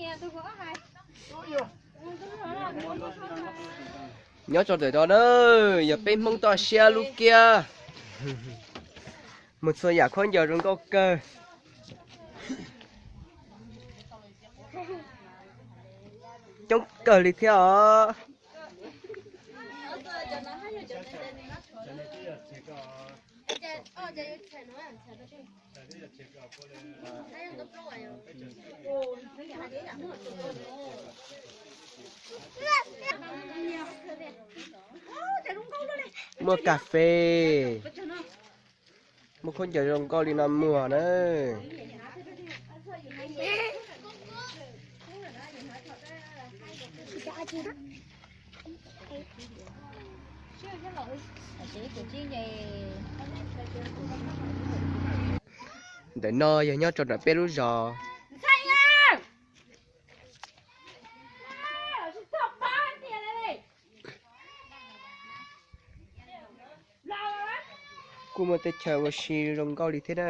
Nyob rau ntawm no na, yog peb Hmoob toj siab lub kiab. Muaj txhua yam khaub ncaws zoo nkauj kawg. Coob kawg li thiab os. Muaj kas fes, muaj khaub ncaws zoo nkauj li no muag na. Ntawm no yog nyob rau nram peb lub zos. Kuj muaj teb chaws ua si zoo nkauj li thiab na.